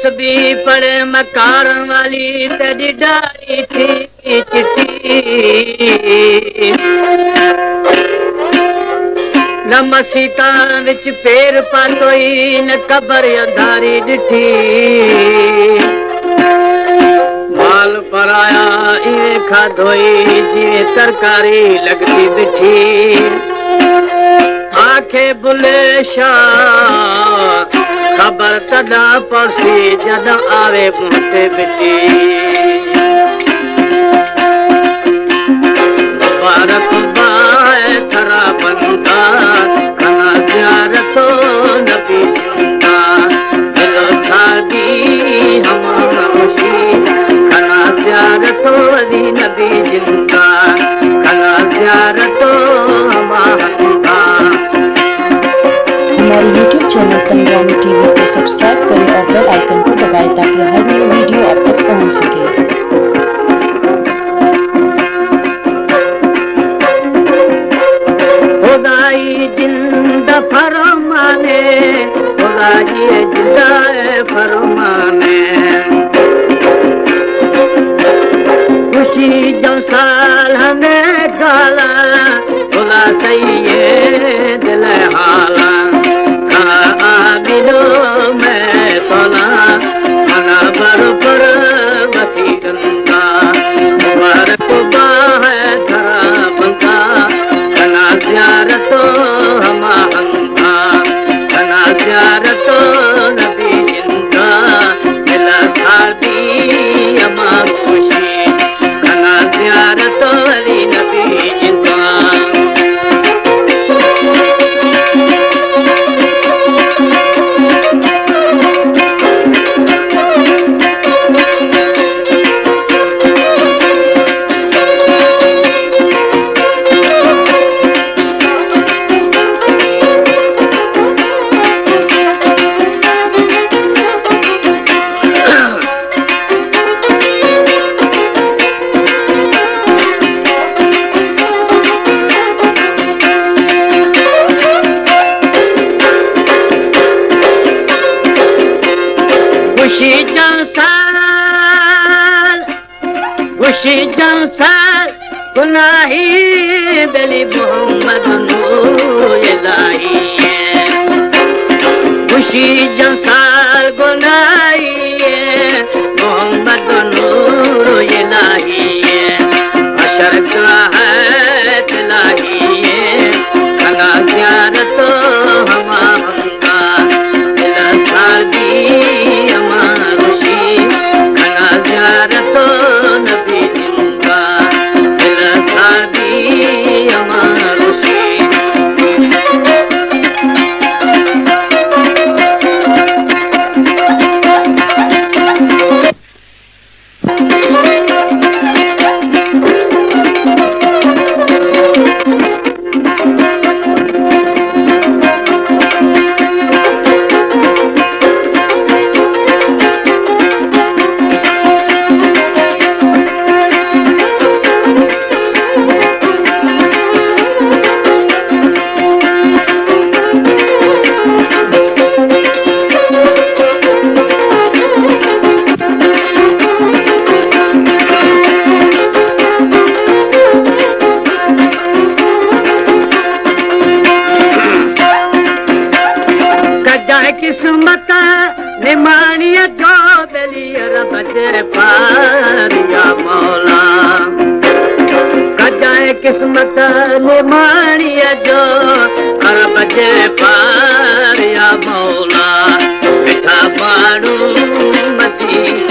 تسبیح پڑھے مکارن والی، تیری ڈاڑھی تھی چٹی۔ نہ مسیتاں وچ پیر پاتوئی، نہ قبر اندھاری ڈٹھی۔ مال پرایا ایویں کھادوئی، جیویں ترکاری لگدی مٹھی۔ آکھے بلے شاہ، خبر تڈاں پڑسی، جڈاں آوے منہ تے مٹی۔ مبارک بائے تھرا بندہ، کھنا زیارت نبی زندہ۔ دل ساگی ہما خوشی، کھنا زیارت علی نبی زندہ۔ کھنا زیارت ہما ہما۔ ہمارے یوٹیوب چینل تنگرانی ٹی وی کو سبسکرائب کریں اور بیل آئیکن کو دبائیں تاکہ ہر نئی ویڈیو آپ تک پہنچ سکے۔ خدائی جند فرمانے، خدائی جند فرمانے۔ خوشی جو سال ہمیں گالا، خدا سہی اے دل حالاں، کھاں آمینو میں سولاں، منا بر پر وتی گندا۔ مبارک باہ تھرا بندا، کھنا زیارت ہما ہندا، کھنا زیارت نبی زندہ، دل ساردی ہما خوشی۔ کھنا زیارت علی نبی زندہ۔ خوشی جان سال، خوشی جان سال، گناہی بلی محمد نور الہی۔ خوشی جان سال گناہی، محمد نور الہی۔ حشر گاہ الہی، کھنا زیارت ہما ہم دل ساردی ہما رشی، کھنا زیارت نبی زندہ۔ دل ساردی ہما رشی۔ کجائے قسمت نماݨی جو بلی عرب جے پار یا مولا۔ کجائے قسمت نماݨی جو عرب جے پار یا مولا۔ مٹھا ماݨو مدینہ